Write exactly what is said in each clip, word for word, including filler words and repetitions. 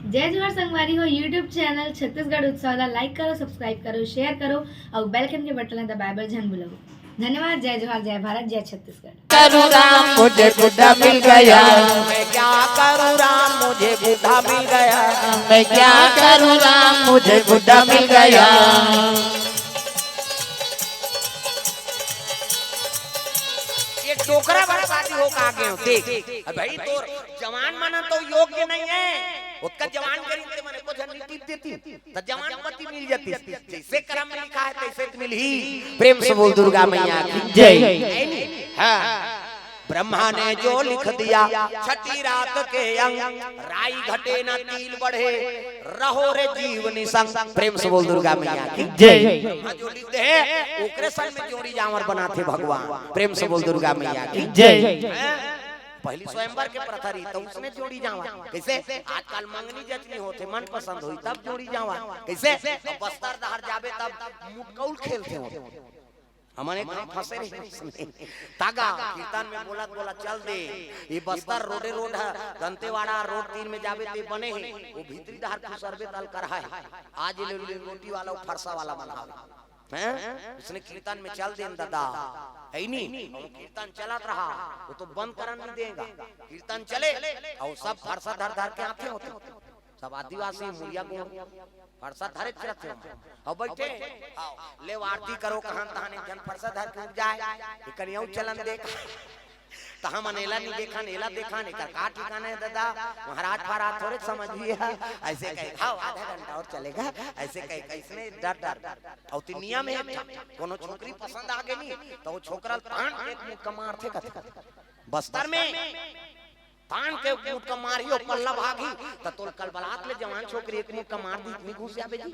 जय जोहार संगवारी हो, YouTube चैनल छत्तीसगढ़ उत्सव ला like करो, subscribe करो, share करो अउ bell icon के बटन ला दबाए बर झन भूलव। धन्यवाद। जय जोहार, जय भारत, जय छत्तीसगढ़। करूँ राम, मुझे बुढ़ा मिल गया। मैं क्या करूँ राम, मुझे बुढ़ा मिल गया। मैं क्या करूँ राम, मुझे बुढ़ा मिल गया। ये डोकरा बरसाती हो का आगे हो, देख। अब भाई, तोर जवान मन तो योग्य नहीं है, ओतका जवान करीन ते मने को झन टिप देती, त जवान पति मिल जाती। जैसे करम में लिखा है, तैसे तो मिलही। प्रेम से बोल दुर्गा मैया की जय। है नी? हाँ। ब्रह्मा ने जो लिख दिया छठी रात के अंग, राई घटे ना तिल बढ़े, रहो रे जीव निसंग। प्रेम से बोल दुर्गा मैया की जय। ब्रह्मा जो लिख दे, ओकरे संग में जोड़ी जांवर बनाथे भगवान। प्रेम से बोल दुर्गा मैया की जय। हैं? पहली स्वयंवर के प्रथा रही, तो उसने जोड़ी जांवर। कैसे? आजकल मंगनी जचनी होथे, मन पसंद होई, तब जोड़ी जांवर। कैसे? अब बस्तर डहर जाबे, तब मुटकौल खेलथे हो। हमन एक घांव फंसे रहे उसमें। तागा, कीर्तन में बोलत बोलत चल दे। ये बस्तर रोडे रोड है, दंतेवाड़ा रोड तीन में जाबे ते बने है। वो भीतरी डहर खुसरबे तल कर है। आज ले ले रोटी वाला, वो फरसा वाला मन हावे। हैं? उसने कीर्तन में चल देन दादा। है नी? और कीर्तन चलत रहा, वो तो बंद करन नहीं देगा। कीर्तन चले, और सब फरसा धर धर के आथे होथे। सब आदिवासी मुड़िया को फरसा धरे चलत थे। और बैठे, आओ, ले आरती करो, कहां तहां एक झन फरसा धर के उठ जाए, एकन यू चलन देख। त हमन एला नहीं देखन, एला देखन, एकर का ठिकाना है दादा? महाराज फहराज थोड़े समझ भी है। ऐसे कहे, "आओ, आधा घंटा और चलेगा।" ऐसे कहे, कैसने डर डर। और तो नियम है एक ठा, कोनो छोकरी पसंद आ गई नहीं, तो वो छोकरा तान के एक मुक्का मारथे कथे। बस्तर में तान के मुक्का मारही, वो पल्ला भागही, त तोर कल बरात ले जवान छोकरी एक मुक्का मार दी, इतनी घुस जाबे जी।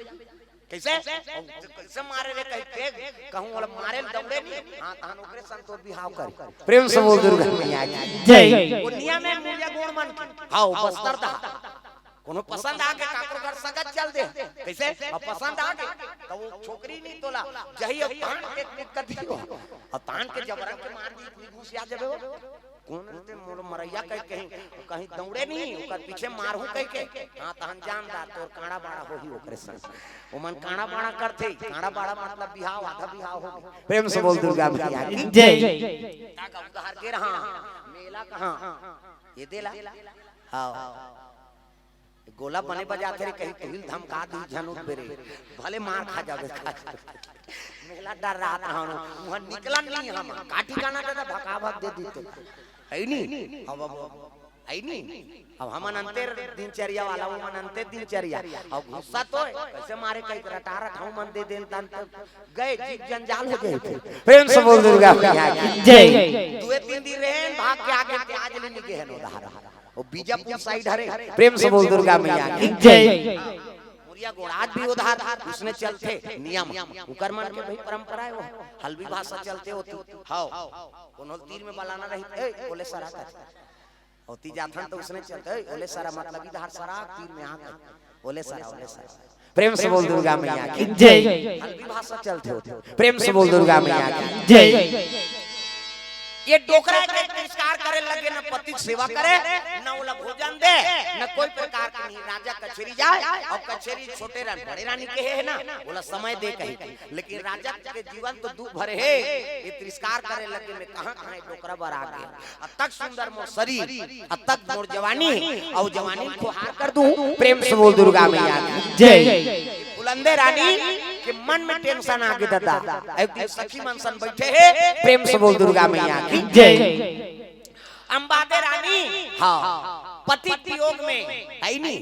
कैसे? और कैसे मारे रे कह के कहूं, वाला मारे ल दौड़े नहीं। हां, तहन ओकरे संग तोर बिहाव करी। प्रेम से बोल दुर्गा मैया की जय। वो नियम है मुड़िया गोड़ मन की। हां, बस्तर डहर। कोनो पसंद आ के काकरो घर सगत चल दे। कैसे? अब पसंद आ के, त वो छोकरी नहीं तोला जही, अब तान के कुछ कर दियो। अब तान के जबरन के मार दी, इतनी घुस आ जाबे हो। कौन रहते मोर मरैया कह कहीं, कहीं दौड़े नहीं, ओकर पीछे मारहूं कह के। हां, तहन जानदार तोर काड़ा बाड़ा होही ओकरे संग। ओमन काड़ा बाड़ा करथे, काड़ा बाड़ा मतलब बिहाव, आधा बिहाव हो गए। प्रेम से बोल दुर्गा मैया की जय। तागा उधार के रहा, मेला कहां? ये देला। हां। गोला बने बजाथे रे, कहीं तुहिल धमका दी झन उठबे रे, भले मार खा जाबे, खा जाबे। मेला डहर रहत रहन, उहां निकलन नहीं हम, का ठिकाना दादा, भका भक दे दी तो। है नी? अब, अब, है नी? अब हमन अंतर दिनचर्या वाला, वो मन अंतर दिनचर्या। अब गुस्सा तो है, कैसे मारे कहीं रटारट हम मन दे देन तन तन। गए, जीव जंजाल हो गए थे। प्रेम से बोल दुर्गा मैया की जय। दुए तीन दिन रहेन, भाग के आगे ते आज ले निके हन उधार। वो बीजापुर साइड हरे। प्रेम से बोल दुर्गा मैया की जय। मुड़िया गोड़ आज भी उधार, उसने चलथे नियम। उकर मन के भाई परंपरा है वो। हल्बी भाषा चलथे होती। हां। कोनो तीर में बलाना रही, ए, बोले सरा का। और ती जाथन तो उसने चलथे, ए, बोले सरा मतलब इधर सरा, तीर में आके। बोले सरा, बोले सरा। प्रेम से बोल दुर्गा मैया की जय। हल्बी भाषा चलथे होती। प्रेम से बोल दुर्गा मैया की जय। ये डोकरा के तिरस्कार करे लगे, न पति के सेवा करे, न ओला भोजन दे, न कोई प्रकार के नहीं। राजा कचेरी जाए, और कचेरी छोटे रानी, बड़े रानी के है ना, ओला समय दे कही। लेकिन राजा के जीवन तो दुख भरे है, ये तिरस्कार करे लगे में कहां कहां ये डोकरा बर आ गए। अतक सुंदर मोर शरीर, अतक मोर जवानी, और जवानी को हार कर दूं। प्रेम से बोल दुर्गा मैया की जय। बुलंदे रानी के मन में टेंशन आ गए दादा। एक दिन सखी मन सन बैठे हैं, प्रेम से बोल दुर्गा मैया की जय। अंबादे रानी, हां, पति वियोग में है नी,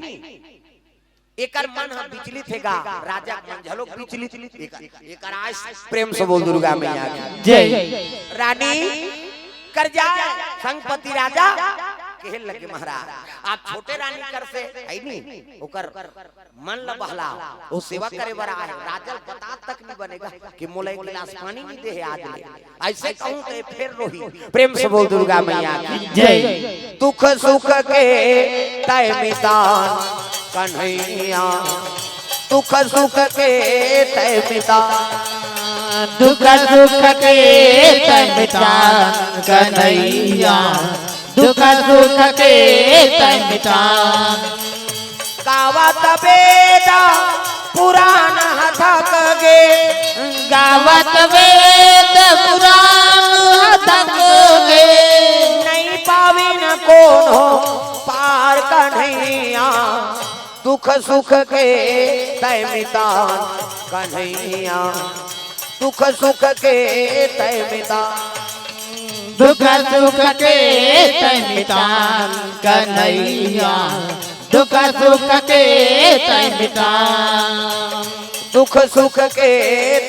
एकर मन ह विचलित हे गा, राजा के मन झलोक विचलित। एकर, एकर आय प्रेम से बोल दुर्गा मैया की जय। रानी कर जाए संग पति राजा, कहे लगे महाराज, आप छोटे रानी कर से है नी, ओकर मन ल बहला, वो सेवा करे बर आए, राजा ल बता तक नहीं बनेगा कि मोला एक गिलास पानी नहीं दे है आज ले। ऐसे कहूं तो ये फेर रोही। प्रेम से बोल दुर्गा मैया की जय। दुख सुख के तय मितान कन्हैया, दुख सुख के तय मितान। दुख सुख के तय मितान कन्हैया, दुख सुख के तय मितान। गावत वेद पुराण ह थक गे, गावत वेद पुराण ह थक गे। नहीं पाविन कोनो पार कन्हैया, दुख सुख के तै मितान कन्हैया, दुख सुख के तै मितान। दुख सुख के तै मितान कन्हैया, दुख सुख के तै मितान। दुख सुख के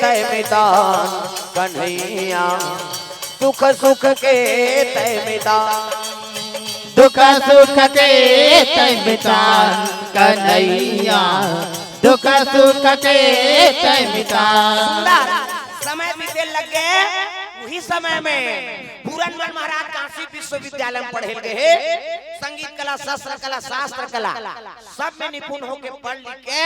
तै मितान कन्हैया, दुख सुख के तै मितान। दुख सुख के तै मितान कन्हैया, दुख सुख के तै मितान। समय बीते लग गे, उही समय में पूरनमल महाराज काशी विश्वविद्यालय में पढ़े ल गे हे। संगीत कला, शस्त्र कला, शास्त्र कला, सब में निपुण होके पढ़ लिख के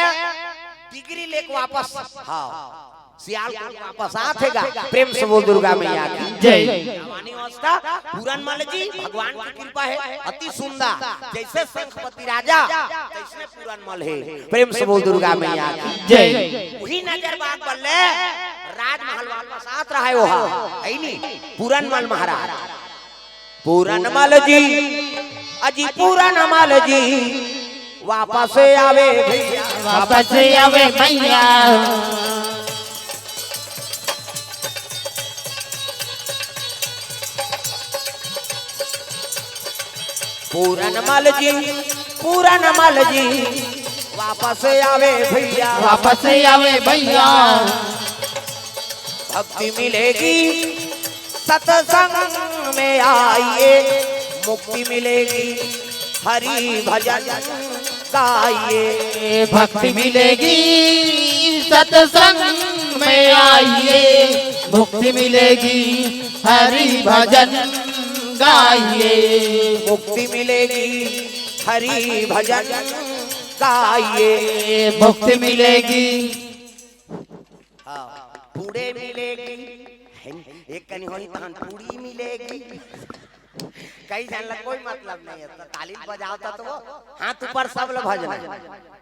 डिग्री लेके वापस, हाँ, सियालकोट वापस आथे गा। प्रेम से बोल दुर्गा मैया की जय। जवानी अवस्था पूरनमल जी, भगवान की कृपा हे, अति सुंदर, जैसे शंखपति राजा तैसने पूरनमल हे। प्रेम से बोल दुर्गा मैया की जय। उही नजर बाग बल्ले राजमहल वापस आत रहे हो, है नी? पूरनमल महाराज, पूरनमल जी, अजी पूरनमल जी, वापस आवे भैया, वापस आवे भैया। पूरनमल जी, पूरनमल जी, वापस आवे भैया, वापस आवे भैया। भक्ति मिलेगी सत्संग में आइए, मुक्ति मिलेगी हरि भजन गाइए। भक्ति मिलेगी सत्संग में आइए, मुक्ति मिलेगी हरि भजन गाइए। मुक्ति मिलेगी हरि भजन गाइए। मुक्ति मिलेगी। हाँ, पूड़े मिलेगी। एक कनी होई तहन पूड़ी मिलेगी। कई झन ला कोई मतलब नहीं है, तो ताली बजावत तो वो हाथ ऊपर सब ला भजना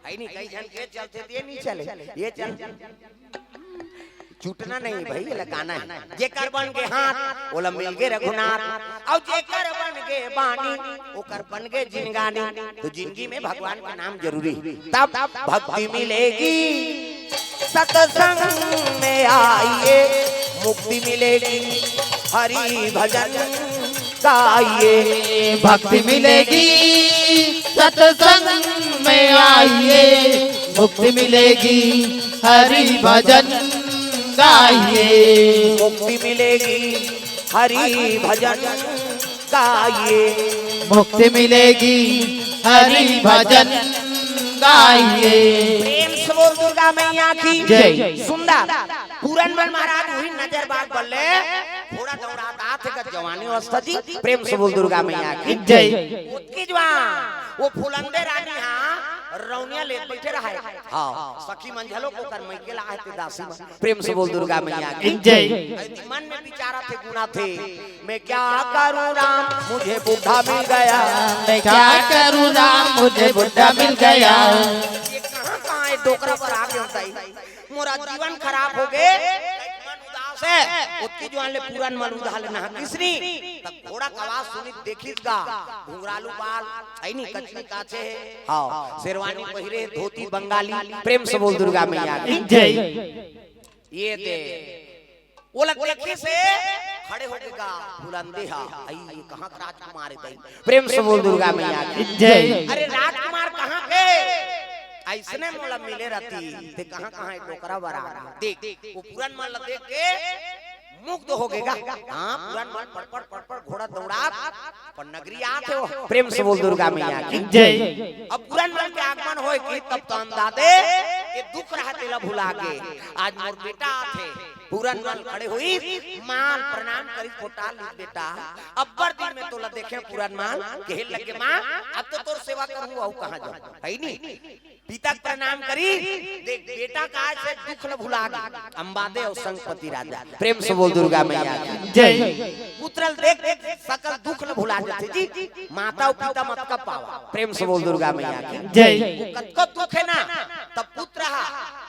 है नी। कई झन के चलते ये नहीं चले, ये चल चुटना नहीं भाई, ये लगाना है। जेकर बन के हाथ, ओला मिल गे रघुनाथ। और जेकर बन गे बानी, ओकर बन गे जिनगानी। तो जिंदगी में भगवान का नाम जरूरी है। तब भक्ति मिलेगी, सत्संग में आइए, मुक्ति मिलेगी, हरि भजन गाइए। भक्ति मिलेगी, सत्संग में आइए, मुक्ति मिलेगी, हरि भजन गाइए। मुक्ति मिलेगी, हरि भजन गाइए। मुक्ति मिलेगी, हरि भजन गाइए। प्रेम से बोल दुर्गा मैया की जय। सुंदर पूरनमल महाराज उही नजर बाग बल्ले घोड़ा दौड़ात आथे गा जवानी अवस्था जी। प्रेम से बोल दुर्गा मैया की जय। ओतकी जुवार वो फुलंदे रानी हा रौनिया ले बैठे रहे। हाँ, सखी मन झलो ओकर मइके ला आए ते दासी मन। प्रेम से बोल दुर्गा मैया की जय। ऐती मन में विचारा थे, गुना थे, मैं क्या करूं राम, मुझे बुढ़ा मिल गया। मैं क्या करूं राम, मुझे बुढ़ा मिल गया। ये कहाँ कहाँ ये डोकरा पर आ गया होता है? मोरा जीवन खराब हो गे। मन उदास है, ओतकी जुवार ले पूरनमल उदास ले नहा किसनी। तब घोड़ा का आवाज सुनी देखिस गा, घुंघरालू बाल, है नी, कचनी काछे हे। हाँ, शेरवानी पहिरे, धोती बंगाली। प्रेम से बोल दुर्गा मैया की जय। ये दे। ओला देखिस हे, खड़े हो गे गा, फुलंदे हा, आई, ये कहाँ के राजकुमार हे तई? प्रेम से बोल दुर्गा मैया की जय। अरे राजकुमार कहाँ के? ऐसने मोला मिले रहती, ते कहाँ कहाँ एक डोकरा बर आ रहा। देख, वो पूरनमल ला देख के मुग्ध हो गे गा। हाँ, पूरनमल पड़पड़ पड़पड़ घोड़ा दौड़ात अपन नगरी आत हे वो। प्रेम से बोल दुर्गा मैया की जय। अब पूरनमल के आगमन होय कि तब तो अंदादे ये दुख रहा तेला भुला गे। आज मोर बेटा आत हे। पूरनमल खड़े होई, माल प्रणाम करी, पोटा ली बेटा। अब्बर दिन में तोला देखे पूरनमल, कहे लगे माँ, अब तो तोर सेवा करूँ, अउ कहाँ जाऊँ, है नी? पिता के प्रणाम करी, देख बेटा का से दुख ल भुला गे, अंबादे अउ संगपति राजा। प्रेम से बोल दुर्गा मैया की। जय। पुत्र ल देख देख सकल दुख ल भुला जाथे जी। माता अउ पिता मत कब पावा। प्रेम से बोल दुर्गा मैया की। जय। वो कतको दुख हे ना, तब पुत्र हा,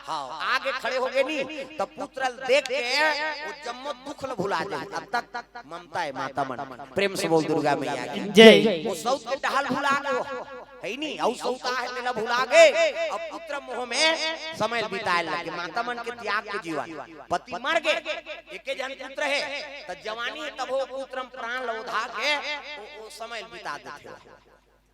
हाँ, आगे खड़े हो गे नी, तब पुत्र ल देख के वो जम्मो दुख ल भुला जाए। अब तक ममता हे माता मन। प्रेम से बोल दुर्गा मैया की। जय। वो सौत के डहल भुला गे वो। हे नी, अउ सौता हे तेला भुला गे। अब पुत्र मोह में समय बिताए लगे, माता मन के त्याग के जीवन। पति मर गे, एके झन पुत्र हे, त जवानी हे तभो पुत्र म प्राण ल ओधा के ओ, ओ समय ल बिता देथे।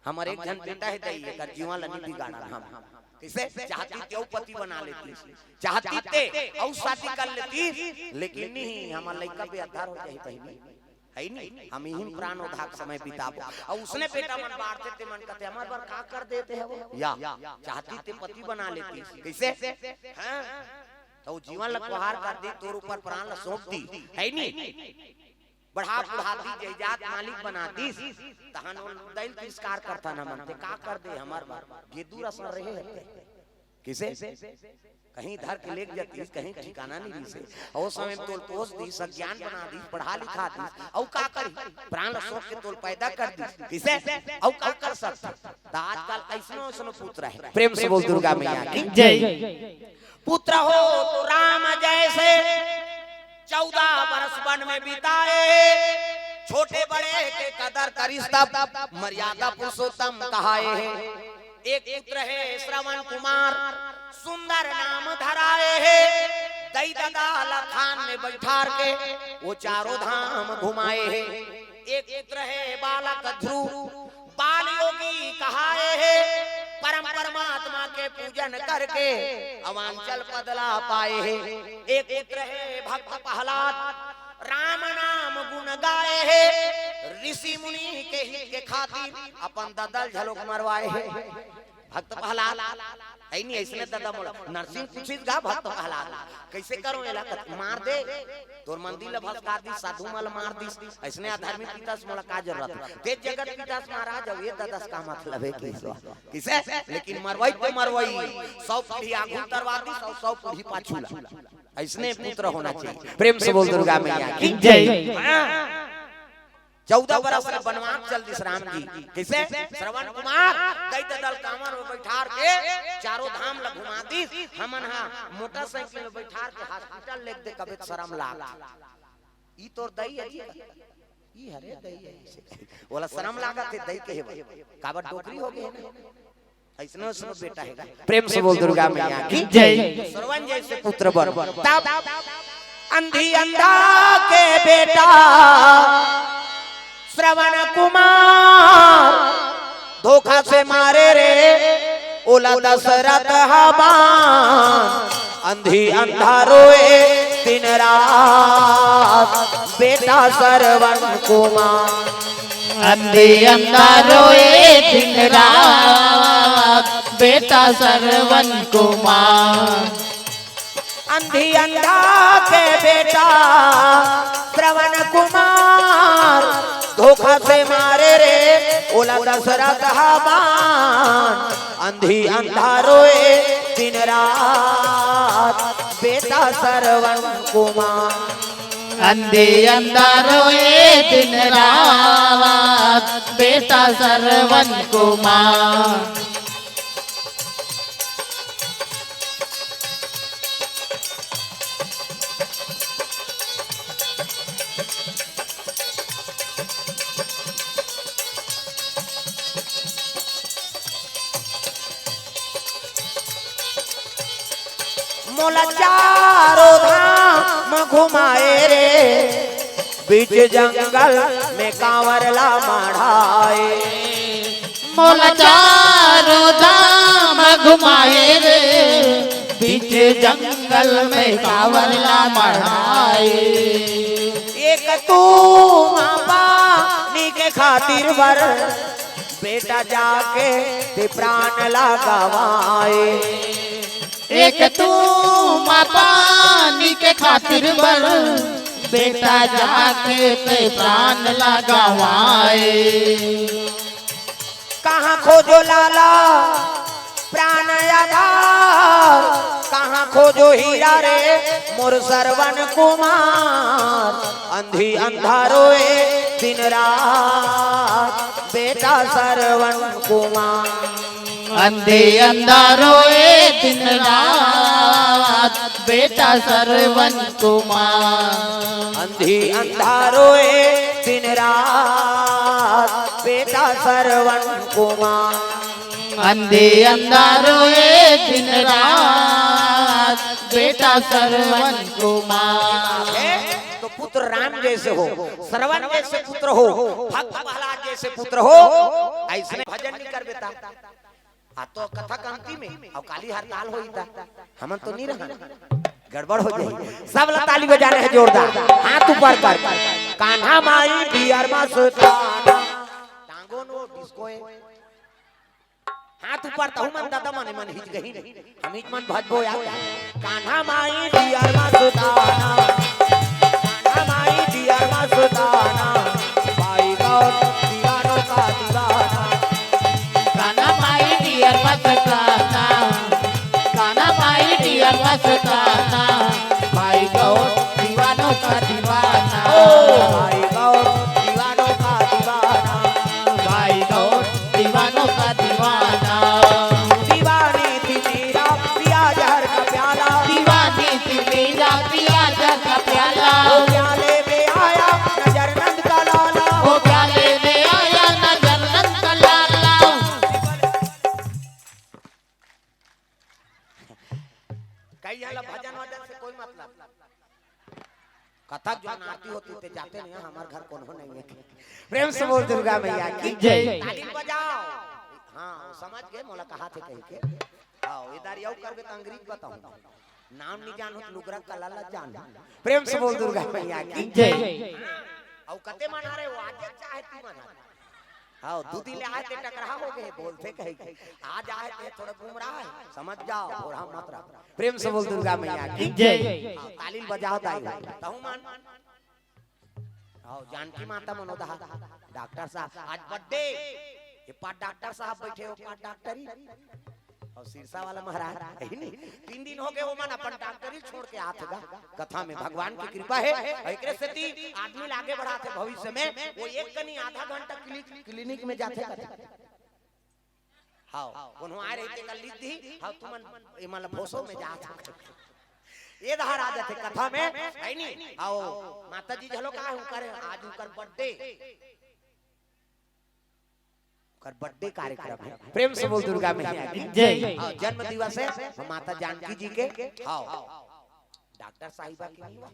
हमर एक झन बेटा हे दई, एकर जीवन ल नी बिगाड़न हम। कइसे? चाहती ते अउ पति बना लेती, चाहती ते अउ शादी कर लेती, लेकिन नहीं, हमर लइका बेअदर हो जाही बहिनी। हे नी, हम इही प्राण ओधा के समय बिताबो। अउ उसने बेटा मन बाढ़थे, ते मन कथे, "हमर बर का कर देते हे वो?" या, चाहती ते पति बना लेती। कइसे? हाँ? त वो जीवन ल कोहार कर दी, तोर ऊपर प्राण ल सौंप दी। हे नी? बढ़ा बुढ़ा दी, जायदाद मालिक बना दीस, तहन वो दई ल तिरस्कार करथन हमन, "ते का कर दे हमर बर? गेदू असन रहे हे।" कइसे? कहीं धर के लेग जातीस, कहीं ठिकाना नहीं रहिसे। ओ समय में तोल पोस दीस, अज्ञान बना दीस, पढ़ा लिखा दीस, अउ का करी? प्राण ल सौंप के तोल पैदा कर दीस। कइसे? अउ का कर सकथे? त आजकल अइसनो अइसनो पुत्र हे। प्रेम से बोल दुर्गा मैया की। जय। पुत्र हो तो राम जैसे, चौदह बरस वन में बिताए, छोटे बड़े के कदर करिस तब, मर्यादा पुरुषोत्तम कहाए हे। एक पुत्र हे श्रवण कुमार, सुंदर नाम धराए हे। दई ददा ल थान में बैठार के वो चारों धाम घुमाए हे। एक पुत्र हे बालक ध्रुव, बाल योगी कहाए हे। परम परमात्मा के पूजन करके अवांचल पद ला पाए हे। एक पुत्र हे भक्त प्रहलाद, राम नाम गुण गाए हे। ऋषि मुनि के हित के खातिर अपन ददा ल घलोक मरवाए हे। भक्त प्रहलाद, हे नी, अइसने ददा मोला नरसिंह पूछिस गा भक्त प्रहलाद, "कइसे करों एला?" कथे, "मार दे, तोर मंदिर ल भसका दीस, साधु मन ल मार दीस, अइसने अधर्मी पिता से मोला का जरूरत हे? ते जगत पिता से महाराज, अउ ये ददा से का मतलब हे?" कइसे? कइसे? लेकिन मरवई तो मरवई, सौ पीढ़ी आगू तरवा दीस, सौ, सौ पीढ़ी पाछू ला। अइसने पुत्र होना चाहिए। प्रेम से बोल दुर्गा मैया की। जय। हाँ। चौदह बरस के बनवास चल दिस राम जी। कइसे? श्रवण कुमार, दई ददा ल कांवर में बैठार के चारों धाम ल घुमा दिस। हमन हा मोटरसाइकिल में बैठार के हॉस्पिटल लेग दे कबे त शरम लाग। ई तोर दई हे जी? ई हरे दई हे। ओला शरम लागत हे दई कहे बर। काबर डोकरी हो गे हे ना? अइसनो अइसनो बेटा हे। प्रेम से बोल दुर्गा मैया की। जय। श्रवण जैसे पुत्र बर। तब अंधी अंधा के बेटा श्रवण कुमार धोखा से मारे रे, ओला दशरथ ह बान। अंधी अंधा रोए दिन रात, बेटा श्रवण कुमार। अंधी अंधा रोए दिन रात, बेटा श्रवण कुमार। अंधी अंधा के बेटा श्रवण कुमार, धोखा से मारे रे, ओला दशरथ ह बान। अंधी अंधा रोए दिन रात, बेटा श्रवण कुमार। अंधी अंधा रोए दिन रात, बेटा श्रवण कुमार। मोला चारों धाम घुमाए रे, बीच जंगल में कांवर ला मढ़ाए। मोला चारों धाम घुमाए रे, बीच जंगल में कांवर ला मढ़ाए। एक तू माँ पानी के खातिर बर, बेटा जाके ते प्राण ला गवाए। एक तू माँ पानी के खातिर बर, बेटा जाके ते प्राण ला गवाए। कहाँ खोजो लाला प्राण आधार, कहाँ खोजो हीरा रे मोर श्रवण कुमार। अंधी अंधा रोए दिन रात बेटा श्रवण कुमार। अंधी अंधा रोए दिन रात बेटा श्रवण कुमार। अंधी अंधा रोए दिन रात बेटा श्रवण कुमार। अंधी अंधा रोए दिन रात बेटा श्रवण कुमार। है तो पुत्र राम जैसे हो, श्रवण जैसे पुत्र हो, भक्त प्रहलाद जैसे पुत्र हो। ऐसे भजन नहीं कर बेटा। आ तो कथा के अंतिम में अउ काली हड़ताल होई ता, हमन तो नहीं रहा, गड़बड़ हो जाई। सब ला ताली बजाना है जोरदार, हाथ ऊपर कर। कान्हा माई डियर मस्ताना, टांगो नो डिस्को है। हाथ ऊपर तहु मन दादा मने मन हिच गही, हम हिच मन भजबो यार। कान्हा माई डियर मस्ताना, कान्हा माई डियर मस्ताना, भाई गौर दीवानों का दीवाना। कान्हा माई डियर मस्ताना, कान्हा माई डियर मस्ताना, भाई गौर दीवानों का दीवाना। ओ भाई गौर दीवानों का दीवाना। भाई गौर दीवानों का दीवाना। दीवानी थी मेरा पिया जहर का प्याला। दीवानी थी मेरा पिया जहर का प्याला। वो प्याले में आया नजर नंद का लाला। वो प्याले में आया नजर नंद का लाला। कई झन ला भजन वजन से कोई मतलब। कथा जो आरती होती ते जाते नहीं, हमार घर कोनो नहीं है। प्रेम से बोल दुर्गा मैया की जय। ताली बजाओ। हाँ, समझ गए मोला कहा थे कहीं के। हाँ, इधर यू करबे त अंग्रेज बताऊं। नाम नहीं जानो तो लुगरा कला ला जान। प्रेम से बोल दुर्गा मैया की जय। अउ कते मन आ रहे हो, आज चाहे तू मन आ। हाँ, दू दिन ले आए ते टकरा हो गए, बोलते कहे के। आज आए ते थोड़ा गुमराह है, समझ जाओ, थोड़ा मत रहो। प्रेम से बोल दुर्गा मैया की जय। हाँ, ताली बजाओ दाई हो। तहु मन। हाँ, जानकी माता मनोदहा। डॉक्टर साहब, आज बर्थडे। ये पास डॉक्टर साहब बैठे हो, पास डॉक्टरी। अउ सिरसा वाला महाराज, यही नहीं। तीन दिन हो गए, वो मन अपन डॉक्टरी छोड़ के आत गा। कथा में भगवान की कृपा है, अउ एकरे सेती आदमी ला आगे बढ़ात हे भविष्य में। वो एक कनी आधा घंटा क्लिनिक, क्लिनिक में जाथे कथा। हाँ, कोनो आए रहिथे का लिख दी, हाँ, तुमन, ये मतलब भोसो में जात हे। ये दहार आ जाथे कथा में, है नी? आओ, माता जी झलो का है, उनकर, आज उनकर बर्थडे। ओकर बर्थडे कार्यक्रम है। प्रेम से बोल दुर्गा मैया की जय। हाँ, जन्म दिवस है माता जानकी जी के। हाँ, डॉक्टर साहिबा की नहीं बा?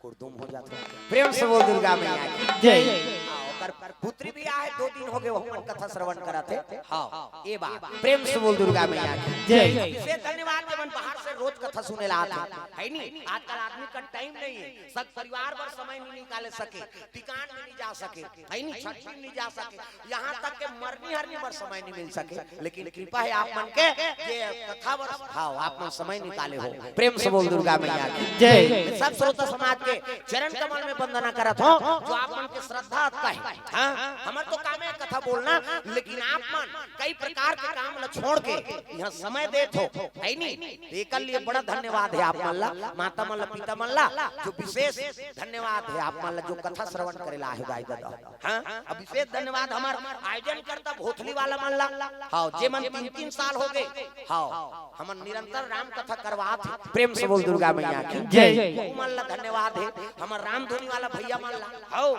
कुर्दुम हो जाते हैं। प्रेम से बोल दुर्गा मैया की जय। हाँ, ओकर पुत्री भी आए, दो दिन हो गए, वो मन कथा श्रवण करत हे। हाँ, ये बात। प्रेम से बोल दुर्गा मैया की जय। विशेष धन्यवाद, जब मन बाहर से रोज कथा सुने ला आते हैं, है नी? आजकल आदमी का टाइम नहीं है, सब परिवार बर समय नहीं निकाले सके, दुकान में नहीं जा सके, है नी? छठ में नहीं जा सके, यहाँ तक के मरनी हरनी बर समय नहीं मिल सके, लेकिन कृपा है आप मन के, जे कथा बर, हाँ, आप मन समय निकाले हो। प्रेम से बोल दुर्गा मैया की जय। मैं सब श्रोता समाज के चरण कमल में वंदना करत हूँ, जो आप मन के श्रद्धा अतका है। हाँ, हमर तो काम है कथा बोलना, लेकिन आप मन कई प्रकार के काम ला छोड़ के यहाँ समय देत हो, है नी? तो एकर लिए बड़ा धन्यवाद है आप मन ला, माता मन ला, पिता मन ला, जो विशेष धन्यवाद है आप मन ला, जो कथा श्रवण करे ला आए हो दाई ददा। हाँ, अब विशेष धन्यवाद हमर आयोजन करता भोथली वाला मन ला। हाँ, जे मन तीन तीन साल हो गए। हाँ, हमन निरंतर राम कथा करवात हे। प्रेम से बोल दुर्गा मैया की जय। वो मन ला धन्यवाद है, हमर रामधुनी वाला भैया मन ला। हाँ,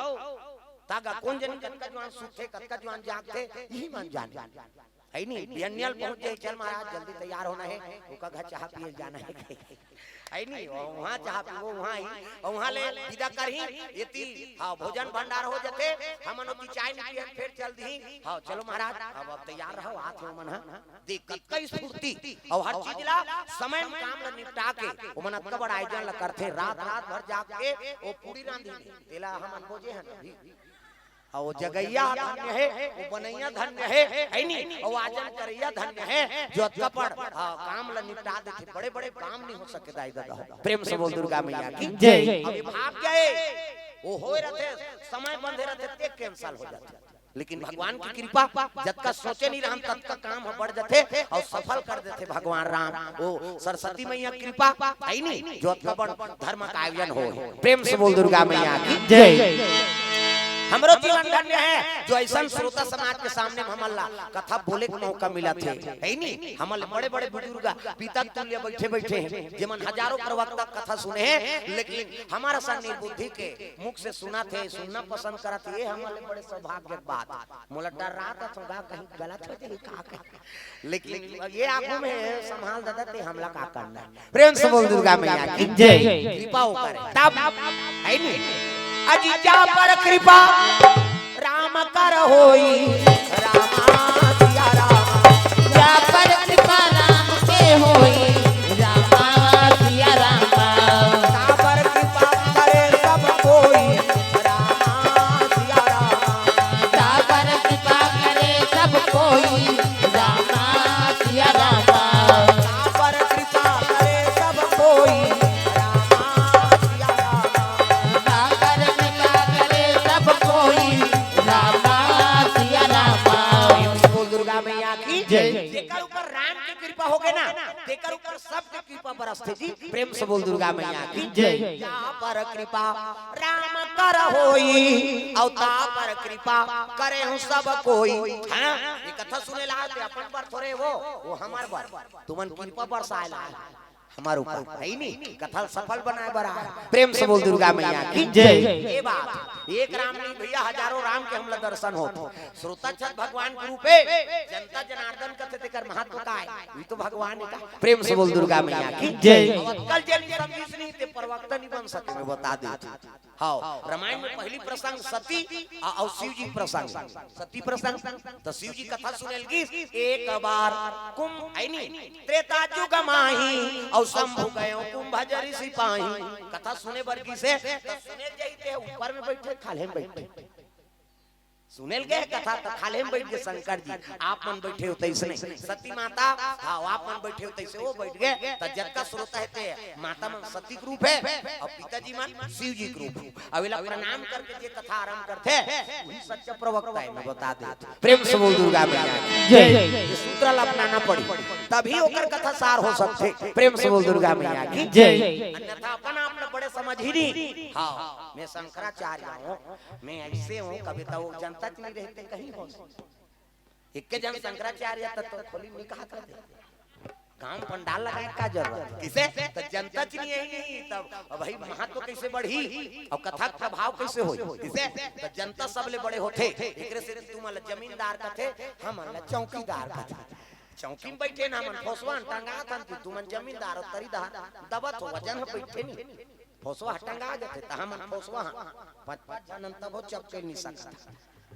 तागा कौन जनी कतका जुआन सुतथे, कतका जुआन जागथे, यही मन जाने। है नी? बिहनिया ल पहुंच जाए, चल महाराज, जल्दी तैयार होना है, ओका घर चाह पिए जाना है। है नी? वहाँ चाह पीबो, वहाँ ही, वहाँ ले विदा करही, एती, हाँ, भोजन भंडार हो जथे, हमन ओती चाय नहीं पियन, फिर चल दी, हाँ, चलो महाराज, अब, अब तैयार रहो, आत हो मन, हाँ। देख, कतका स्फूर्ति, अउ हर चीज ला, समय में काम ला निपटा के, ओमन अतका बड़ा आयोजन ला करथे, रात, रात भर जाग के, ओ पूड़ी रांधी, तेला हमन बोजे हन अभी। हाँ, वो जगैया धन्य है, वो बनैया धन्य है, है नी? वो आजन करैया धन्य है, जो अतका बड़, हाँ, काम ला निपटा देथे। बड़े-बड़े काम नहीं हो सके दाई ददा। प्रेम से बोल दुर्गा मैया की जय। अभी भाग गए, वो होए रहते, समय बंधे रहते, ते cancel हो जाते। लेकिन भगवान के कृपा, जतका सोचे नहीं रहन, ततका काम ह बढ़ जथे अउ सफल कर देथे भगवान राम। ओ सरस्वती मैया कृपा हे नी, जो अतका बड़ धर्म का आयोजन होय। प्रेम से बोल दुर्गा मैया की जय। हमरो जीवन धन्य हे, जो अइसन श्रोता समाज के सामने म हमन ला कथा बोले के मौका मिलत हे, हे नी? हमन ले बड़े-बड़े बुजुर्ग पिता तुल्य बइठे-बइठे हे, जेमन हजारों प्रवक्ता कथा सुने हे, लेकिन हमर असन निर्बुद्धि के मुख से सुनत हे, सुनना पसंद करत हे, ये हमन ले बड़े सौभाग्य के बात। मोला डर रहा था, थोड़ा कहीं गलत हो जाही का कहीं। लेकिन ये आगू में संभाल दादा, ते हमला का करना हे? प्रेम से बोल दुर्गा मैया की जय। कृपा ओकर हे। तब हे नी? अजी जा पर कृपा राम कर होई, रामा सिया रामा। जा पर कृपा राम के होई, रामा सिया रामा। जा पर कृपा करे सब कोई, रामा सिया रामा। जा पर कृपा करे सब कोई, रामा सिया रामा। जा पर कृपा करे सब कोई, रामा सिया रामा। जा पर कृपा करे सब कोई, रामा सिया रामा। बोल दुर्गा मैया की जय। जेकर ऊपर राम के कृपा होगे ना, तेकर ऊपर सबके कृपा बरसथे जी। प्रेम से बोल दुर्गा मैया की जय। जा पर कृपा राम कर होई, अउ ता पर कृपा करे हूँ सब कोई। हाँ, ये कथा सुने ला ते अपन बर थोरे वो, वो हमर बर। तुमन कृपा बरसाए ला हमर ऊपर, हे नी? कथा सफल बनाए बर आए। प्रेम से बोल दुर्गा मैया की जय। ये बात, एक राम नहीं भैया, हजारों राम के हमला दर्शन होत। श्रोता छत भगवान के रूप हे, जनता जनार्दन कथे तेकर महत्व का हे, ये तो भगवान हे का। प्रेम से बोल दुर्गा मैया की जय। अउ अतका ल जे समझिस नहीं ते प्रवक्ता नहीं बन सके, मैं बता देथों। हाँ, रामायण में पहली प्रसंग सती अउ, अउ शिव जी प्रसंग, सती प्रसंग, त शिव जी कथा सुने ल गिस, एक बार कुंभ, हे नी, त्रेता जुग माही, अउ शंभु गयो कुंभ जरि सिपाही। कथा सुने बर गिस हे, त सुने जाही ते ऊपर में बइठे, खाल्हे में बइठे। सुने ल गे कथा त खाल्हे में बइठ गे शंकर जी, आप मन बइठे हो तइसने। सती माता, हाँ, आप मन बइठे हो तइसे वो बइठ गे। त जतका श्रोता हे ते माता मन सती के रूप हे अउ पिताजी मन शिव जी के रूप हे। अउ एला प्रणाम करके जे कथा आरंभ करथे, वही सच्चा प्रवक्ता हे, मैं बता देथों। प्रेम से बोल दुर्गा मैया की जय। ये सूत्र ला अपनाना पड़ी, तभी ओकर कथा सार हो सकथे। प्रेम से बोल दुर्गा मैया की जय। अन्यथा अपन आप ला बड़े समझही नहीं। हाँ, मैं शंकराचार्य हूँ, मैं अइसे हूँ, कभी तो वो जनता च नहीं रहे ते कहीं हो। एके झन शंकराचार्य त तो खोली में नहीं कहत रहिथे। गांव पंडाल लगाए का जरूरत हे? किसे? त जनता च नहीं हे नहीं, तब अब भाई महत्व कइसे बढ़ही अउ कथा के प्रभाव कइसे होही? किसे? त जनता सबले बड़े होथे, एकरे से तुमन ला जमींदार कथे, हमन ला चौकीदार कथे। चौकी में बइठे ना हमन, फोसवा टंगाथन, तुमन जमींदार हो, तरीदार, दबत हो, वजन हे, बइठे नहीं। फोसवा टंगा जथे, त हमन फोसवा पाँच पाँच झन तब हो चपके नहीं सकत।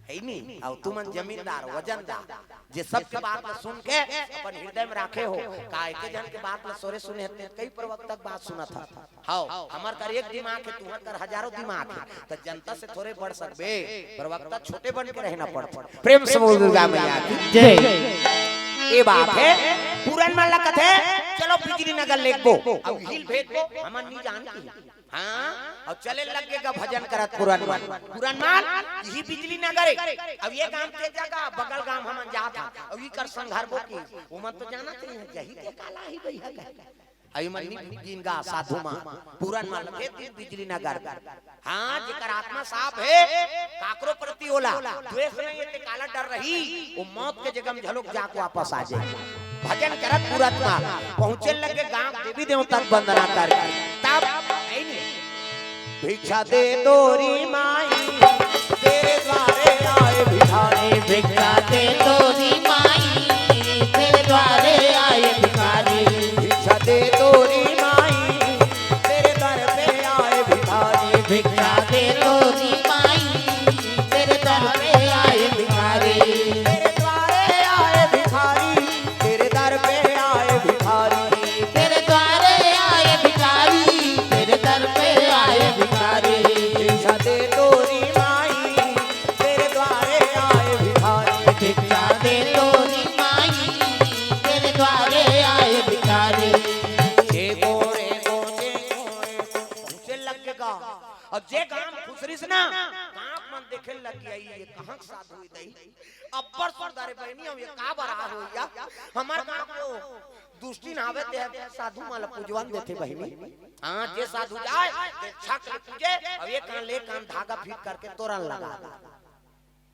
हे नी? अउ तुमन जमींदार, वजनदार, जे सबके बात ला सुन के अपन हृदय में राखे हो, का एके झन के बात ला सोरे सुने हते, कई प्रवक्ता के बात सुनत हस। हाँ, हमर कर एक दिमाग हे, तुहर कर हजारों दिमाग हे, त जनता से थोरे बढ़ सकबे, प्रवक्ता छोटे बन के रहना पड़थे। प्रेम से बोल दुर्गा मैया की जय। ये बात हे, पुरन मन ला कथे, चलो बिजली नगर लेगबो, अउ हिल भेजबो, हमन नहीं जानत ही। हाँ, अउ चले लग गे गा भजन करत पुरन मन। पुरन मन, इही बिजली नगर हे। अउ ये गांव के जगह, बगल गांव हमन जात हन। अउ इकर संघरबो कि, ओमन तो जानत हे, जही ते काला ही बइहा कहे। अउ इमन नी गिन गा साधु मन, पुरन मन, फेर दिन बिजली नगर। हाँ, जेकर आत्मा साफ हे, काकरो प्रति ओला द्वेष नहीं हे, ते काला डर रही, वो मौत के जगह में झलोक जाके वापस आ जाही। भजन करत पुरत मा पहुंचे लगे गांव देवी देवता के वंदना कर। तब भिक्षा दे तोरी माई, तेरे द्वारे आए भिखारी। भिक्षा दे तोरी माई, तेरे द्वारे आए भिखारी। भिक्षा दे तोरी माई, तेरे दर पे आए भिखारी। भिक्षा दे तोरी माई, तेरे दर पे आए भिखारी। तेरे द्वारे आए भिखारी, तेरे दर पे आए भिखारी। तेरे द्वारे आए भिखारी, तेरे दर पे आए भिखारी। भिक्षा दे तोरी माई, तेरे द्वारे आए भिखारी। भिक्षा दे तोरी माई, तेरे द्वारे आए भिखारी। जे गोरे गो, जे गोरे गो, पहुंचे लग गे गा। अउ जे गांव खुसरिस ना, गांव देखे लग गया, ये कहाँ के साधु हे दई? अब्बड़ सुंदर हे बहिनी, अउ ये का बर आए हो या? हमर गाँव के दुष्टिन हावे ते साधु मन ल पूजवन देथे बहिनी। हाँ, जे साधु जाए, ते छक ले पूजे, अउ एक कान ले कान धागा फिट करके तोरन लगा दे।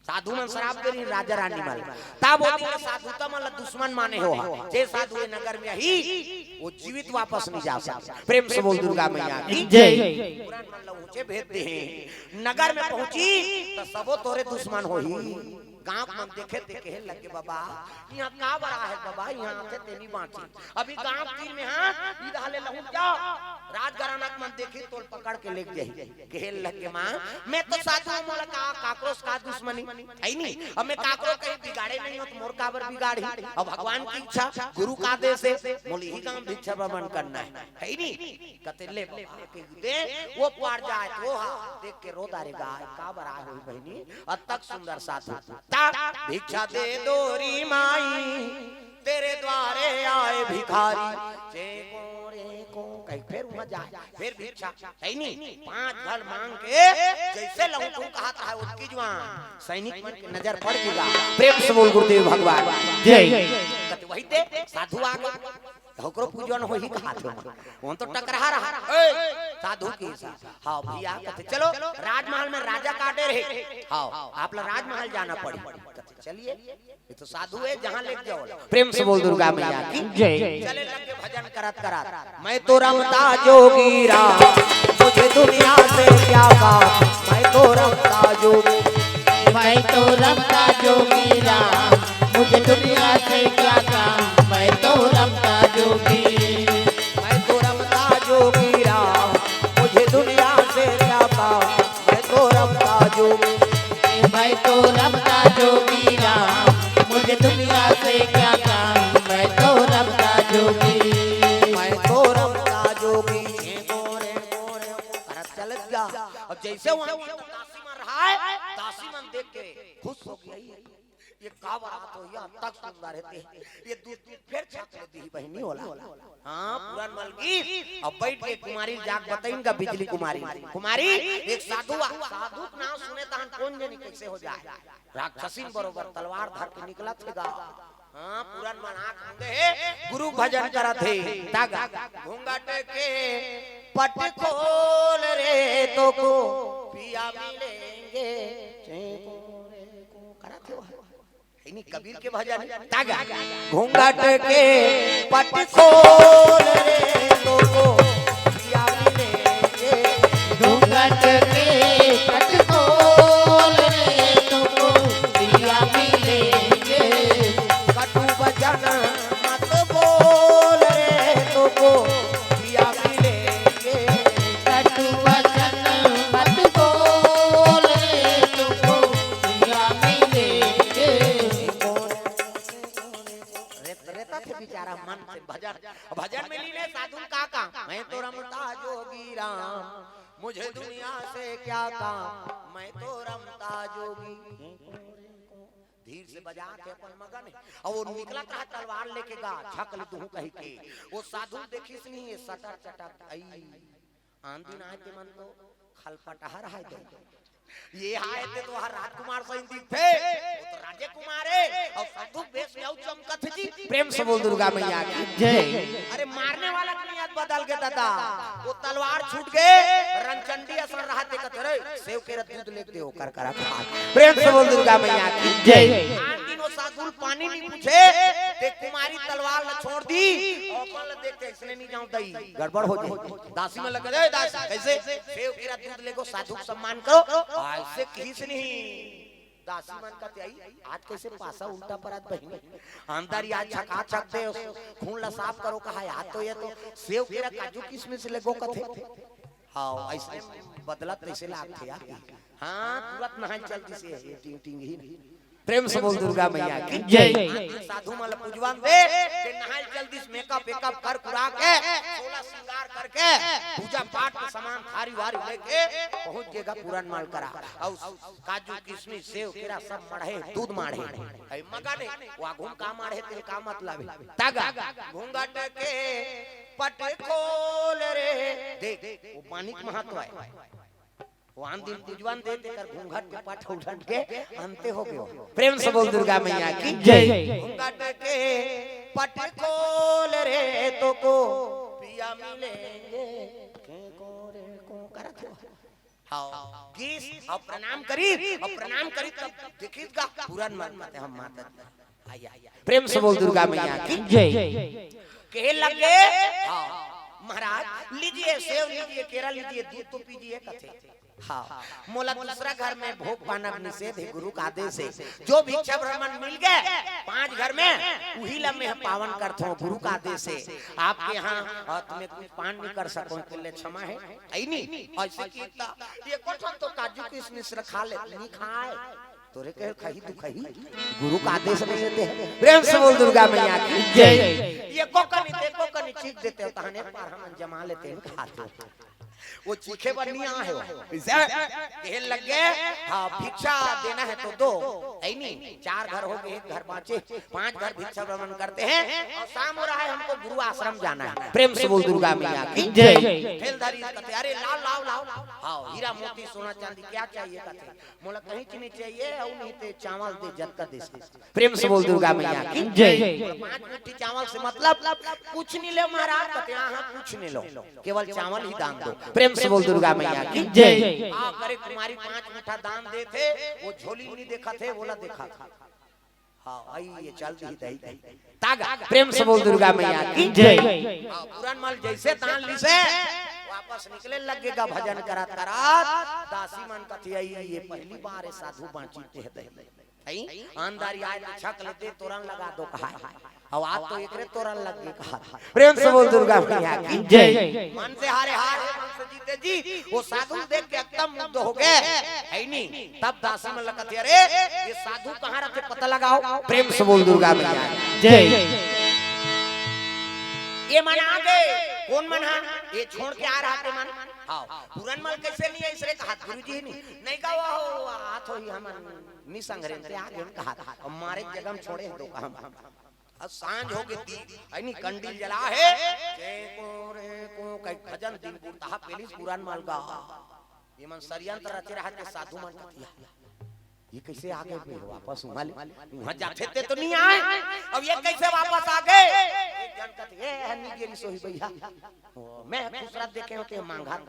साधु मन श्राप दे रहिन राजा रानी मन ल। तब ओ दिन ले साधु त मन ल दुश्मन माने हो हा। जे साधु ए नगर में आही, वो जीवित वापस नहीं जा सके। प्रेम से बोल दुर्गा मैया की जय। पुरान मन ल ऊंचे भेद दे हे। नगर में पहुंची, त सबो तोरे दुश्मन होही। गांव मन देखे ते कहे लगे, "बाबा, इहाँ का बर आए हे बाबा, इहाँ आथे ते नहीं बांची।" अभी गांव तीर में, हाँ, इधर ले लहुट जा। राजघराना के मन देखी, तोल पकड़ के लेके जाही। कहे लगे, "माँ, मैं तो साधु हूँ, मोला का, काकरो से का दुश्मनी, हे नहीं? अब मैं काकरो कहीं बिगाड़े नहीं हो, तो मोर काबर बिगाड़ही? अब भगवान की इच्छा, गुरु का आदेश हे, मोला इही गांव भिक्षा भ्रमण करना हे, हे नहीं?" कते ले बाबा के दे, वो पार जाए, वो हा, देख के रो डारे गाय, का बर आए हो बहिनी, अतक सुंदर साधु। ता भिक्षा दे दो री माई, तेरे द्वारे आए भिखारी। चे को रे को, कहीं फिर वहाँ जाए, फिर भिक्षा, हे नहीं? पांच घर मांग के, जैसे लहुटू कहत रहा, ओतकी जुआन सैनिक मन के नजर पड़ गया। प्रेम से बोल गुरुदेव भगवान जय। कते वही दे, साधु आ गए, ओकरो पूजन होही कहत हे। वो तो टकरा रहा, ए, साधु के साथ। हाँ भैया, कते चलो, राजमहल में राजा काटे रहे। हाँ, आप ला राजमहल जाना पड़ी। कते चलिए, ये तो साधु हे, जहाँ लेके जाओ। प्रेम से बोल दुर्गा मैया की जय। चले लगे भजन करत करत, "मैं तो रमता जोगी राम, मुझे दुनिया से क्या काम, मैं तो रमता जोगी।" मैं तो रमता जोगी राम, मुझे दुनिया से क्या काम, मैं तो रमता जोगी। मैं तो रमता जोगी राम, मुझे दुनिया से क्या काम, मैं तो रमता जोगी। मैं तो रमता जोगी राम, मुझे दुनिया से क्या काम, मैं तो रमता जोगी। मैं तो रमता जोगी। अरे चलत जा। अब जैसे वहाँ दासी मन रहा है, दासी मन देख के खुश हो गई। ये का बात हो, ये अतक सुंदर हे ते, ये दूध फिर छाप ले दी बहिनी वाला। हाँ, पुरान मलगी, अब बैठ के कुमारी जाग बताइन का बिजली कुमारी। कुमारी, एक साधु आ, साधु के नाम सुने तहन कोन जनी कैसे हो जाए। राक्षसीन बरोबर तलवार धर के निकलत हे गा। हाँ, पुरान मन आँख मूंदे हे, गुरु भजन करत हे। तागा, घूंघट के पट खोल रे, तो को पिया मिलेंगे। चें को रे को करत हे वह। हे नहीं, कबीर के भजन हे। तागा, घूंघट के पट खोल रे, तो को पिया मिलेंगे। घूंघट के पट खोल रे, तो को पिया मिलेंगे। कटु वचन मत बोल रे, तो को पिया मिलेंगे। कटु वचन मत बोल रे, तो को पिया मिलेंगे। रेत-, रेता थे बेचारा मन से भजन, भजन में लीन हे साधु का काम। मैं तो रमता जोगी राम, मुझे दुनिया से क्या काम, मैं तो रमता जोगी। धीर से बजात हे अपन मगन हे। अउ वो निकलत रहा तलवार लेके गा, छक ले दूहूं कहि के। वो साधु देखिस नहीं, ये सटर चटक आई। आन दिन आए ते मन तो खलपटहा रहा हे। ये आए ते तो हर राजकुमार सही दिखथे, वो तो राजे कुमार हे, अउ साधु बेस में अउ चमकत जी। प्रेम से बोल दुर्गा मैया की जय। अरे मारने वाला के नियत बदल गे दादा, वो तलवार छूट गे, रंचंडी असन रहा ते कथे, "रे, सेव केरा दूध लेके दे, ओकर करा खा।" प्रेम से बोल दुर्गा मैया की जय। आन दिन वो साधु पानी नहीं पूछे, ते कुमारी तलवार ला छोड़ दी, अउ अपन ला देखते, "इसने नहीं जाऊं दई, गड़बड़ हो जाए।" दासी मन लगे, "ए दासी, कैसे? सेव केरा दूध लेगो, साधु के सम्मान करो।" ऐसे किहिस नहीं। दासी मन कथे, "आई, आज कैसे पासा उल्टा परत बहिनी? अंदर या छका छक दे, खून ला साफ करो," कहा, "या तो ये तो सेव केरा काजू किशमिश लेगो कथे।" हाँ, ऐसे बदलत तैसे लागथे यार। हाँ, तुरंत नहाए चल दिसे, ये टिंग टिंग ही नहीं। प्रेम से बोल दुर्गा मैया की जय। साधु मन ल पूजवन दे, ते नहाए चल दिस, मेकअप वेकअप कर कुरा के, सोलह श्रृंगार करके, पूजा पाठ के सामान थारी वारी लेके पहुंच गेगा पुरान माल करा। अउ काजू, किशमिश, सेव, केरा सब मढ़े, दूध माढ़े। है मगन हे, वो आघू म का माढ़े, तेल का मतलब हे? तागा, घूंघट के पट खोल रे। देख, वो पानी के महत्व हे। वान दिन पूजवन दे, तेकर घूंघट के पट उलट के अंते हो गयो। प्रेम से बोल दुर्गा मैया की जय। घूंघट के पट खोल रे, तो को पिया मिलेंगे। के को रे को करत हो। हाँ, गिस अउ प्रणाम करी, अउ प्रणाम करी तब देखिस गा पुरन मल कथे हम माता जी। आया, प्रेम से बोल दुर्गा मैया की जय। कहे लगे, हाँ, महाराज लीजिए, सेव लीजिए, केरा लीजिए, दूध तो पीजिए कथे। हाँ, मोला दूसरा घर में भोग पाना निषेध हे, गुरु का आदेश हे। जो भिक्षा ब्राह्मण मिल गे पांच घर में, उही ला मैं पावन करथों, गुरु का आदेश हे। आपके यहाँ, अ, तुम्हें कुछ पान नहीं कर सको, के लिए क्षमा हे। ऐ नहीं, ऐसे कीता, एको ठन तो काजू किशमिश रखा ले, नहीं खाए। तोरे कहे खाही तू खाही, गुरु का आदेश नहीं देते हैं। प्रेम से बोल दुर्गा मैया की जय। एको कनी, एको कनी चीख देते हो, तहने पर हम जमा लेते हैं, खाते हो। वो चीखे बर नहीं आए हो। कहे लग गए, हाँ, भिक्षा देना है तो दो। ऐ नहीं, चार घर हो गए, एक घर बाँचे, पांच घर भिक्षा भ्रमण करते हैं अउ शाम हो रहा है, हमको गुरु आश्रम जाना है। प्रेम से बोल दुर्गा मैया की जय। ठेल धरी कथे, अरे लाव, लाव, लाव, लाव। हाँ, हीरा मोती सोना चांदी क्या चाहिए कथे, मोला कहीं चीज नहीं चाहिए, अउ नहीं ते चावल दे, जतका दे सके। प्रेम से बोल दुर्गा मैया की जय। पांच मुट्ठी चावल से मतलब कुछ नहीं ले महाराज, कथे हाँ, हाँ, कुछ नहीं लो, केवल चावल ही दान दो। प्रेम से बोल दुर्गा मैया की जय। हाँ, करे कुमारी पांच मुट्ठा दान देथे, वो झोली नहीं देखथे, वोला देखथे। हाँ, आई ये चल दी दही दही। तागा, प्रेम से बोल दुर्गा मैया की जय। हाँ, पुरन मल जैसे दान लिसे, वापस निकले लगेगा भजन करत करत। दासी मन कथे, आई ये पहली बार हे साधु बाँची ते दही। हई, अंधारी आए तो छक लेते, तोरन लगा दो कहा। अब आज तो एकरे तोरन लग गए कहा। प्रेम से बोल दुर्गा मैया की जय। मन से हारे हार हे, मन से जीते जी। वो साधु देख के एकदम मुग्ध हो गए, है नहीं? तब दासी मन लगत हे, अरे ये साधु कहाँ रखे, पता लगाओ। प्रेम से बोल दुर्गा मैया की जय। ये मन आ गए, कौन मन हा? ये छोड़ के आ रहा थे मन। हाँ, पुरन मल कैसे नहीं है, इसरे कहा गुरु जी नहीं, नहीं का वो हाथ हो ही हमन निसंग्रह से आ गए कहा। अब मारे जगह में छोड़े हैं तो कहा। अब सांझ हो गई थी, ऐनी कंडील जला है। जे को रे को कई भजन दिन गुरता पेलिस पुरान माल गा। ये मन षड्यंत्र रचे रहा के साधु मन कथिया। ये कैसे आ गए बे वापस वहां ले? वहां जाते थे तो नहीं आए, अब ये कैसे वापस आ गए? एक जन कथे, "ए, हन्नी गेली सोही भैया।" ओ, मैं खुसरा देखे होते मांगा।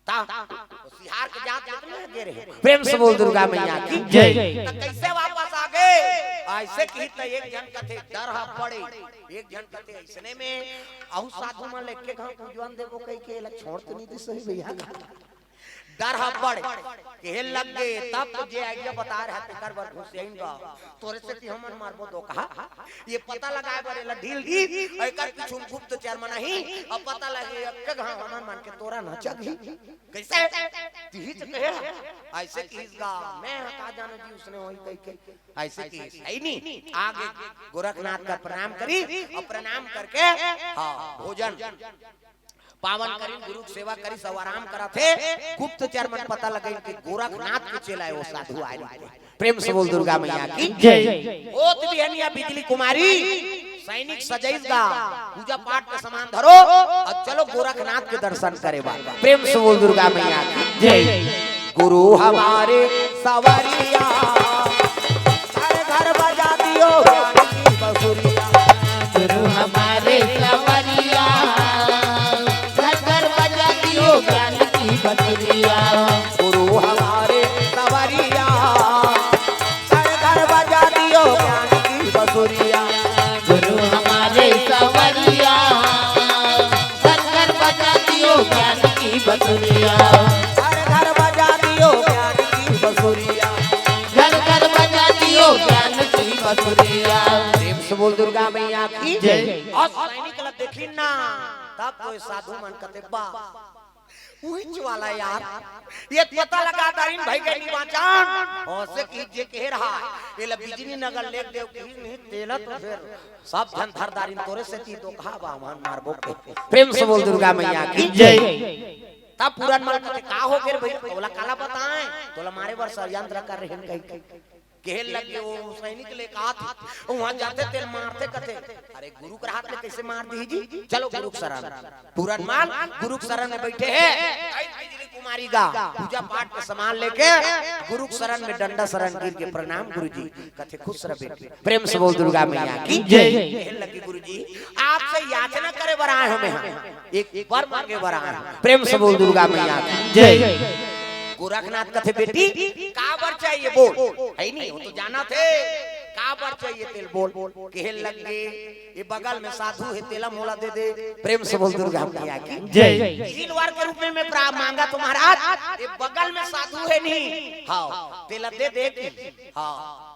ता, तो सिहार के जात जात में गे रहे। प्रेम से बोल दुर्गा मैया की जय। तो कैसे वापस आ गए? ऐसे की तो एक जन कथे डर हा पड़े, एक जन कथे ऐसने में अहू साधु मन लेके गांव पूजवन देबो कह के ला छोड़ तो नहीं दी सोही भैया। डर हा पड़े, कहे लग गए, तब तो जे आइडिया बता रहा तेकर बर घुसेन गा। तोरे सेती हमन मारबो दो कहा। ये पता लगाए बर एला ढील दी, एकर पीछू में गुप्तचर मन ही, अब पता लगे, एक घाव हमन मन के तोरा नचग ही। कैसे? तिही तो कहे, ऐसे किस गा, मैं हा का जानो जी उसने वही कही के। ऐसे किस, है नहीं? आगे गोरखनाथ का प्रणाम करी, और प्रणाम करके, हाँ, भोजन पावन करिन, गुरु के सेवा करिस अउ आराम करत हे। गुप्तचर मन पता लगइन कि गोरखनाथ के चेला हे, वो साधु आए रहिथे। प्रेम से बोल दुर्गा मैया की जय। होत बिहनिया बिजली कुमारी, सैनिक सजइस गा, पूजा पाठ के सामान धरो अउ चलो गोरखनाथ के दर्शन करे बर। प्रेम से बोल दुर्गा मैया की जय। गुरु हमारे सवरिया, घर घर बजा दियो ज्ञान की बसुरिया। गुरु हमारे सवरिया, घर घर बजा दियो ज्ञान की बसुरिया। गुरु हमारे सवरिया, घर घर बजा दियो ज्ञान की बसुरिया। गुरु हमारे सवरिया, घर घर बजा दियो ज्ञान की बसुरिया। घर घर बजा दियो ज्ञान की बसुरिया। घर घर बजा दियो ज्ञान की बसुरिया। प्रेम से बोल दुर्गा मैया की जय। अउ सैनिक ला देखिन ना, तब तो ये साधु मन कथे बा, उहिच वाला यार, ये पता लगा दारिन भाई के निवाचन। अउ से की जे कहे रहा, ये ला बिजनी नगर लेग देव की नहीं तेला तो फिर सब झन धर दारिन तोरे सेती तो कहा बा, हमन मारबो के। प्रेम से बोल दुर्गा मैया की जय। तब पुरन मल कथे का हो गे रे भैया, तोला काला बताएं, तोला मारे बर षड्यंत्र कर रहे हैं कहीं। कहे लगे, वो सैनिक ले का थे, वहां जाथे तेला मारथे, कथे, "अरे गुरु के हाथ ले कैसे मार दी जी, चलो गुरु के शरण।" पूरन माल गुरु के शरण में बैठे हे। आई बिजली कुमारी गा पूजा पाठ के सामान लेके गुरु के शरण में डंडा शरण गिर के, "प्रणाम गुरु जी।" कथे, "खुश रह बेटी।" प्रेम से बोल दुर्गा मैया की जय। कहे लगे, "गुरु जी, आपसे याचना करे बर आए हमें, हम एक वर मांगे बर आए हमें।" प्रेम से बोल दुर्गा मैया की जय। गोरखनाथ कथे, "बेटी, का वर चाहिए बोल।" है नहीं, वो तो जाना थे, "का वर चाहिए तेला बोल।" कहे लगे, "ये बगल में साधु हे, तेला मोला दे दे।" प्रेम से बोल दुर्गा मैया की जय। तीन वर के रूप में मैं प्रा-, मांगा तो महाराज, ये बगल में साधु हे नहीं, हाँ, तेला दे दे कि, हाँ,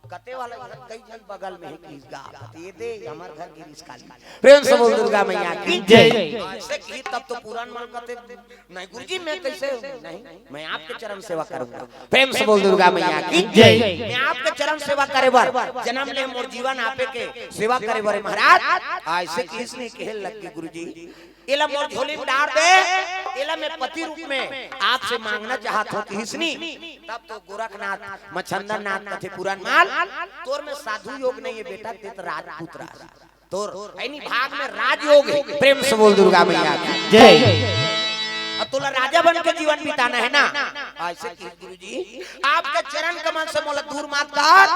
कते वाला इधर कई झन बगल में हे कि गा, ये दे, हमर घर गिरीश काली। प्रेम से बोल दुर्गा मैया की जय। ऐसे की तब तो पूरन माल कथे, "नहीं गुरुजी, मैं कैसे, नहीं, मैं आपके चरण सेवा करूंगा।" प्रेम से बोल दुर्गा मैया की जय। "मैं आपके चरण सेवा करे बर जन्म ले, मोर जीवन आपे के सेवा करे बर महाराज।" ऐसे किसने कहे लग के, "गुरुजी, एला मोर झोली में डार दे, एला मैं पति रूप में आपसे मांगना चाहत हूँ।" किसनी तब तो गोरखनाथ मछंदरनाथ कथे, "पूरन माल, तोर में साधु योग नहीं है बेटा, ते तो राजपुत्र आस।" तोर है नहीं भाग में राजयोग है। प्रेम से बोल दुर्गा मैया की जय। अब तोला राजा बन के जीवन बिताना है ना, ऐसे की गुरुजी, आपके चरण कमल से मोला दूर मत कर।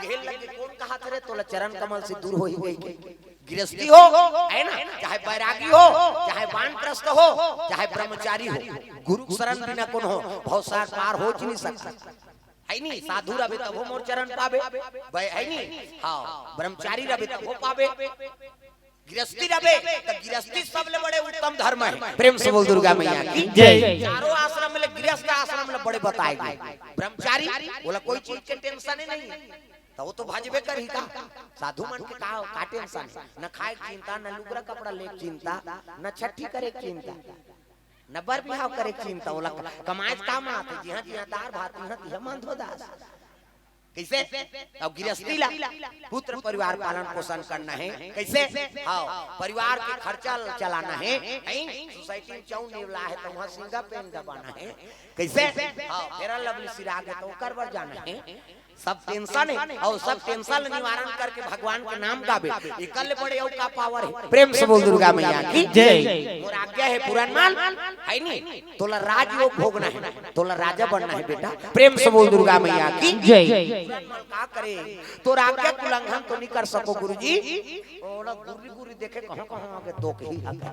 कहे लगे, "कौन कहा थे रे, तोला चरण कमल से दूर हो ही गई के?" गृहस्थी हो, है ना, चाहे बैरागी हो, चाहे वानप्रस्थ हो, चाहे ब्रह्मचारी हो, गुरु के शरण बिना कोनो भवसागर पार हो ही नहीं सकता। है नी, साधु रबे तभो मोर चरण पाबे, बै-, है नी, हाँ, ब्रह्मचारी रबे तभो पाबे, गृहस्थी रबे त गृहस्थी सबले बड़े उत्तम धर्म है। प्रेम से बोल दुर्गा मैया की जय। चारों आश्रम में ले गृहस्थ आश्रम ले बड़े बताए गए। ब्रह्मचारी, ओला कोई चीज के टेंशन ही नहीं है, तो वो तो भजबे करही का। साधु मन के का, का टेंशन है? न खाए के चिंता, न लुगरा कपड़ा ले के चिंता, न छठी करे के चिंता। न बर बिहाव करे के चिंता, ओला कमाए के काम आथे, जिहां जिहां दार भात, तिहां तिहां मंदो दास। कैसे? अब गृहस्थी ला, पुत्र परिवार पालन पोषण करना है। कैसे? हाँ, परिवार के खर्चा चलाना है, हैं? सोसाइटी में चाउर नेवला है तो वहां सिंगा पेन दबाना है। कैसे? हाँ, फेयर लवली सिरा के तो ओकर बर जाना है। सब टेंशन है, और सब टेंशन निवारण करके भगवान के नाम गाबे, एकर ले बड़े अउ का पावर है? प्रेम से बोल दुर्गा मैया की जय। मोर आज्ञा है पूरन माल, है नी, तोला राजयोग भोगना है, तोला राजा बनना है बेटा। प्रेम से बोल दुर्गा मैया की जय। पूरन माल का करे, तोर आज्ञा के उल्लंघन तो नहीं कर सको गुरुजी। ओला गुर्री गुर्री देखे कहां कहां आगे तो कही हके।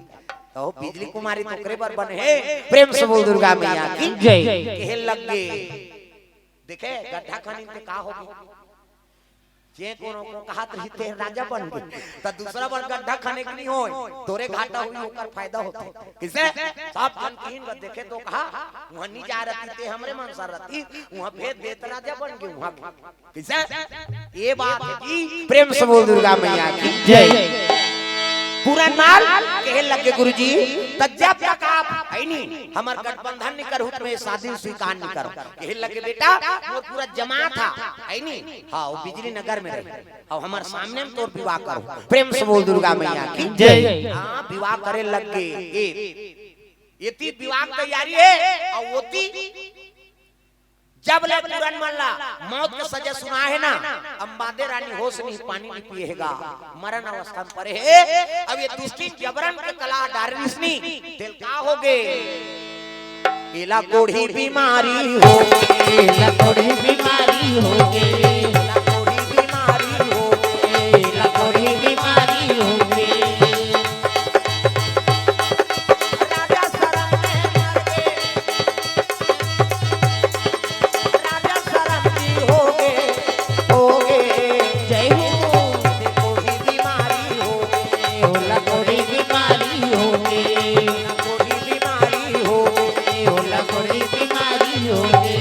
तो बिजली कुमारी तो ओकरे बर बने है। प्रेम से बोल दुर्गा मैया की जय। कहे लग गे, देखे, गड्ढा खनिन ते का होगे? जे कोनो को कहत रहिते राजा बन गे, त दूसरा बर गड्ढा खने के नहीं होय, तोरे घाटा होई, ओकर फायदा होथे। किसे? सब झन किहिन बर देखे तो कहा, "उहां नहीं जा रहती ते हमरे मन सर रहती, उहां भेज देत राजा बन गे उहां के।" किसे? ये बात है कि प्रेम से बोल दुर्गा मैया की जय। पूरन माल कहे लगे गुरुजी, त जब तक आप है नी, हमर गठबंधन नहीं करहु, त मैं शादी स्वीकार नहीं करूं। कहे लगे, "बेटा, मोर पूरा जमात हा, है नी?" हाँ, वो बिजली नगर में रहे। अब हमर सामने में तोर विवाह करो। प्रेम से बोल दुर्गा मैया की जय। हाँ, विवाह करे लग गे। ए, ये ती विवाह की तैयारी है, और वो ती जब ले पूरन मन ला मौत के सजा सुना है ना, अम्बादे रानी होश नहीं, पानी नहीं पिए हे गा, मरण अवस्था में पड़े है। अब ये दुष्टिन जबरन के कला डारिस नी, तेला का होगे? एला कोढ़ी बीमारी हो, एला कोढ़ी बीमारी होगे, एला कोढ़ी बीमारी होगे, एला कोढ़ी बीमारी होगे। राजा शरम में मर गे, राजा शरम की होगे, होगे। जय हो। कोढ़ी बीमारी होगे, ओला कोढ़ी बीमारी होगे, कोढ़ी बीमारी होगे, ओला कोढ़ी बीमारी होगे।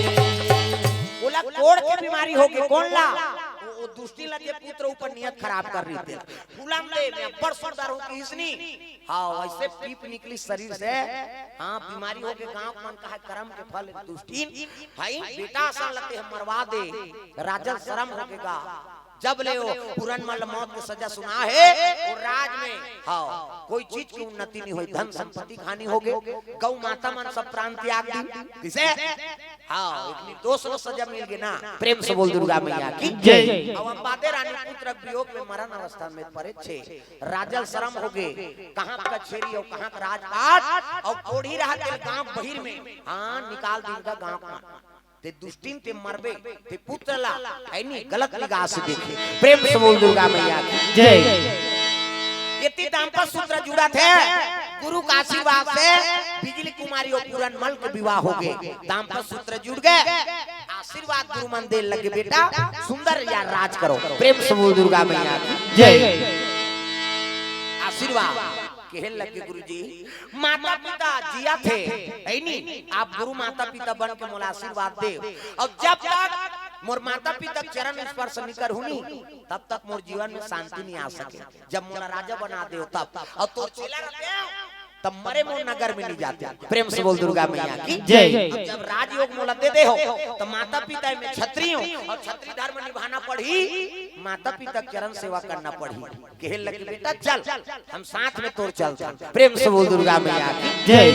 ओला कोढ़ के बीमारी होगे, कोन ला? वो, वो दुष्टिन ला जे पुत्र ऊपर नियत खराब कर रही थी। फूलन दे, मैं अब्बड़ सुंदर हूं किहिस नी। हाँ, वैसे पीप निकली शरीर से। हाँ, बीमारी होगे, गांव मन कहा करम के फल दुष्टिन। भाई, बेटा असन ला ते ह मरवा दे, राजन शरम होगे गा। जब ले वो पूरन मन ल मौत के सजा सुना है, वो राज में, हाँ, कोई चीज की उन्नति नहीं होई, धन संपत्ति की हानि होगे, गौ माता मन सब प्राण त्याग दी। किसे? हाँ, एक निर्दोष ला सजा मिल गे ना। प्रेम से बोल दुर्गा मैया की जय। अब अम्बादे रानी पुत्र वियोग में मरण अवस्था में पड़े छे। राजल शरम हो गे, कहाँ कचेरी अउ कहाँ राजपाट, अउ कोढ़ी रहा तेल गांव बहिर में। हाँ, निकाल दुर्गा गांव में। ते दुष्टिन ते मरबे, ते पुत्र ला, है नी, गलत निगाह से देखे। प्रेम से बोल दुर्गा मैया की जय। एती दाम्पत्य सूत्र जुड़त हे, गुरु का आशीर्वाद से बिजली कुमारी अउ पूरन मल के विवाह हो गे। दाम्पत्य सूत्र जुड़ गे, आशीर्वाद गुरु मन दे लगे, बेटा सुंदर या राज करो। प्रेम से बोल दुर्गा मैया की जय। आशीर्वाद कहे लगे गुरुजी, माता पिता जियत हे, है नी, आप गुरु माता पिता बन के मोला आशीर्वाद दे। अउ जब तक मोर माता पिता के चरण स्पर्श नइ करहूं नी, तब तक मोर जीवन में शांति नइ आ सके। जब मोला राजा बना देव तब, अउ तोर चेला रहते तब मरे मोर नगर में नइ जाते। प्रेम से बोल दुर्गा मैया की जय। अब जब राजयोग मोला दे दे हो, तो माता पिता में छत्री हो, अउ छत्री धर्म निभाना पड़ही, माता पिता के चरण सेवा करना पड़ही। कहे लगे, बेटा चल, हम साथ में तोर चलथन। प्रेम से बोल दुर्गा मैया की जय।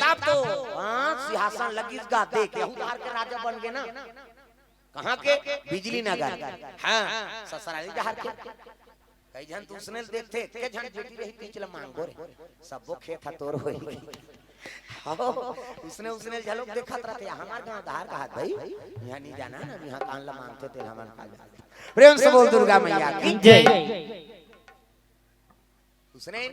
तब तो हाँ, सिंहासन लगिस गा, देख, यहू धार के राजा बन गे ना। कहाँ के? बिजली नगर। हाँ, ससुराली धार के। कई झन तो उसने देखथे, के झन बेटी रही, तीच ल मांगो रे, सबो खेत ह तोर होही। हाँ, उसने, उसने झलक देखत रहथे, हमार गांव धार कहात भाई, इहाँ नइ जाना ना, इहाँ कान ला मांगथे, तेल हमन खा जाथे। प्रेम से बोल दुर्गा मैया की जय। उसने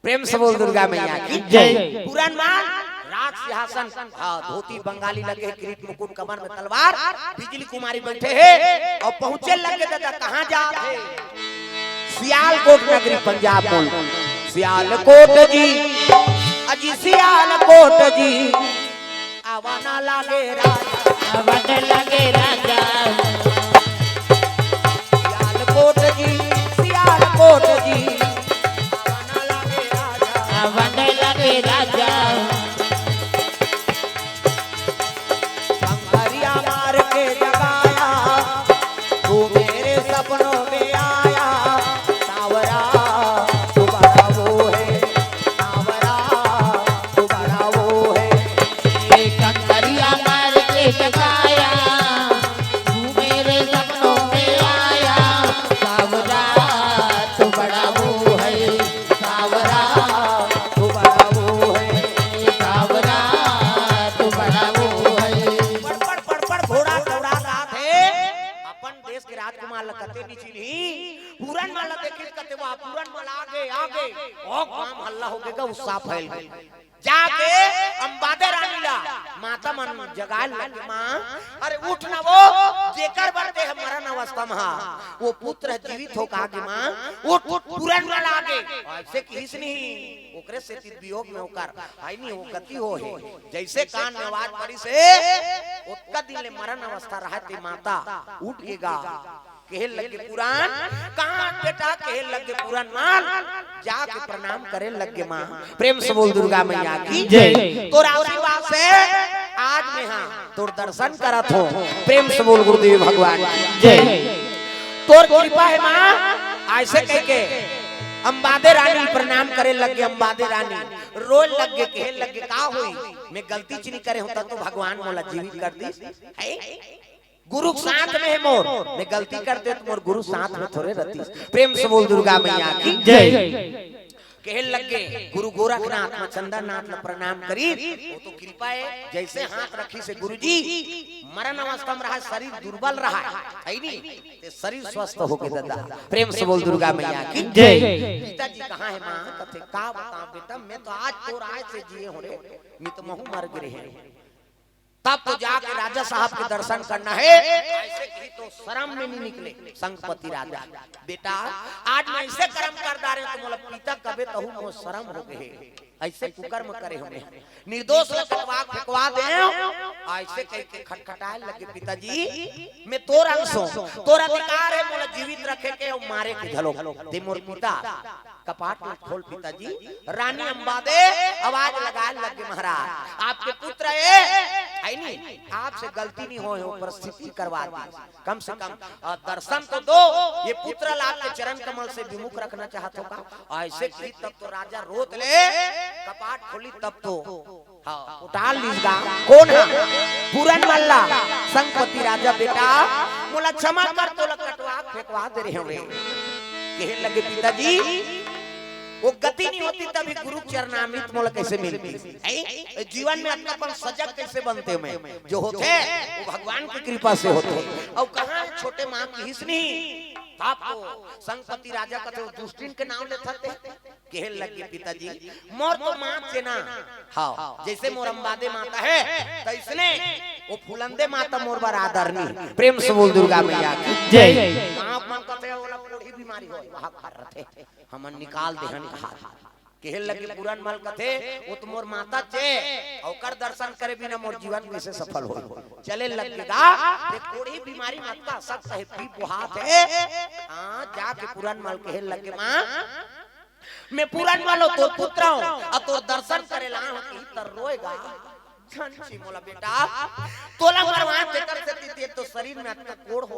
प्रेम से बोल दुर्गा मैया की जय। पूरन मल राज सिंहासन, हाँ, धोती बंगाली लगे हे, किरीट मुकुट कमर में तलवार, बिजली कुमारी बैठे हे अउ पहुंचे लगे। दादा कहाँ जात हे? सियालकोट नगरी पंजाब बोल, सियालकोट जी, अजी सियालकोट जी, आवा ना लागे राजा। आवा ना लागे राजा। सियालकोट जी, सियालकोट जी, आवा ना लागे राजा। आवा ना लागे राजा। कंकरिया मार के जगाया, तू मेरे सपनों में आया, सांवरा, तू बड़ा वो है, सांवरा, तू बड़ा वो है। ये कंकरिया मार के जगाया, तू मेरे सपनों में आया, सांवरा, तू बड़ा वो है, सांवरा, तू बड़ा वो है, सांवरा, तू बड़ा वो है। पड़, पड़, पड़, पड़, घोड़ा दौड़ा जात हे। अपन देश के राजकुमार ल कते नइ चिन्ही, पूरन मल ल देखिस कते, वाह, पूरन मल आगे, आगे। ओ, गांव हल्ला हो गे गा, उत्साह फैल गे। जाके अम्बादे रानी ला माता मन जगाए लगे, माँ, अरे उठ ना वो, जेकर बर ते ह मरण अवस्था म हा, वो पुत्र जीवित हो कहा गे, माँ, उठ, उठ, पूरन मल आगे। ऐसे किहिस नहीं, ओकरे सेती वियोग में ओकर, है नहीं, वो गति हो हे। जैसे कान में आवाज पड़िस हे, ओतका दिन ले मरण अवस्था रहा ते माता उठ गे गा। कहे लगे पूरन, कहाँ बेटा? कहे लगे पूरन मल, जाके प्रणाम करे लगे माँ। प्रेम से बोल दुर्गा मैया की जय। तोर आशीर्वाद से आज मैं हा तोर दर्शन करत हों। प्रेम से बोल गुरुदेव भगवान की जय। तोर कृपा हे माँ। ऐसे कह के अम्बादे रानी प्रणाम करे लगे, अम्बादे रानी रोए लगे, कहे लगे, का होइस? मैं गलती च नइ करे हों, त तो भगवान मोला जीवित कर दिस। हे? गुरु के साथ में हे मोर, मैं गलती कर देत, मोर गुरु साथ में थोरे रहतिस। प्रेम से बोल दुर्गा मैया की जय। कहे लगे, गुरु गोरखनाथ, माँ चंदननाथ ला प्रणाम करिस, वो तो कृपा हे, जैसे हाथ रखिस हे गुरुजी, मरण अवस्था में रहा, शरीर दुर्बल रहा, है नी? ते शरीर स्वस्थ हो गे दादा। प्रेम से बोल दुर्गा मैया की जय। पिताजी कहाँ हे माँ? कथे, का बताओं बेटा, मैं तो आज तोर आय से जिए हों रे, नइ तो महूँ मर गे रहें। तब तो जाके राजा साहब के दर्शन करना हे। ऐसे कही तो शरम में नइ निकले संगपति राजा। बेटा, आज मैं ऐसे कर्म कर डारेंव त मोला पिता कबे तहूँ मोर शरम हो गे हे। ऐसे कुकर्म करे हों मैं। निर्दोष ला कटवा फेंकवा देंव। ऐसे कह के खटखटाए लगे, पिताजी, मैं तोर अंश हों, तोर अधिकार हे मोला जीवित रखे के अउ मारे के घलो। ते मोर पिता कपाट ला खोल पिताजी। रानी अम्बादे आवाज लगाए लगे, महाराज, आपके पुत्र हे, है नी, आपसे गलती नइ होय हे, परिस्थिति करवा दी। कम से कम, अ, दर्शन तो दो, ये पुत्र ला आपके चरण कमल से विमुख रखना चाहत हों का? ऐसे कही तब तो राजा रोत ले कपाट खोलिस तब तो हाँ, उतार लीस गा। कोन हा? पुरन मल्ला। संगपति राजा, बेटा, मोला क्षमा कर, तोला कटवा फेंकवा दे रहे हवे। कहे लगे, पिताजी, वो गति नहीं होती तभी गुरु चरणामृत मोला कैसे मिलती? हैं? जीवन में अतना अपन सजग कैसे बनते मैं? जो होते, वो भगवान की कृपा से होते। और कहाँ है छोटे माँ की हिसनी? आपको संगपति राजा कथे, वो दुष्टिन के नाम लेथस ते। कहे लगे, पिताजी, मोर तो माँ चे ना। हाँ, जैसे मोर अम्बादे माता है, तैसने वो फुलंदे माता मोर बर आदरनी। प्रेम से बोल दुर्गा मैया की। जय। गाँव मन कथे, ओला कोढ़ी बीमारी होय, वहाँ घर रथे। हमन निकाल देहन कहा। कहे लगे, पुरन मल कथे, वो तो मोर माता चे, ओकर दर्शन करे बिना मोर जीवन कैसे सफल होय? चले लगे गा, ते कोढ़ी बीमारी मत का, सख्त है, पीप बोहात है। हाँ, जाके पुरन मल कहे लगे, माँ, मैं पुरन मल हूँ, तोर पुत्र हूँ, अब तोर दर्शन करे ला हूँ, कही त रोएगा। झन छी मोला बेटा, तोला मरवा तेकर से तीते तो शरीर में अतना कोढ़ हो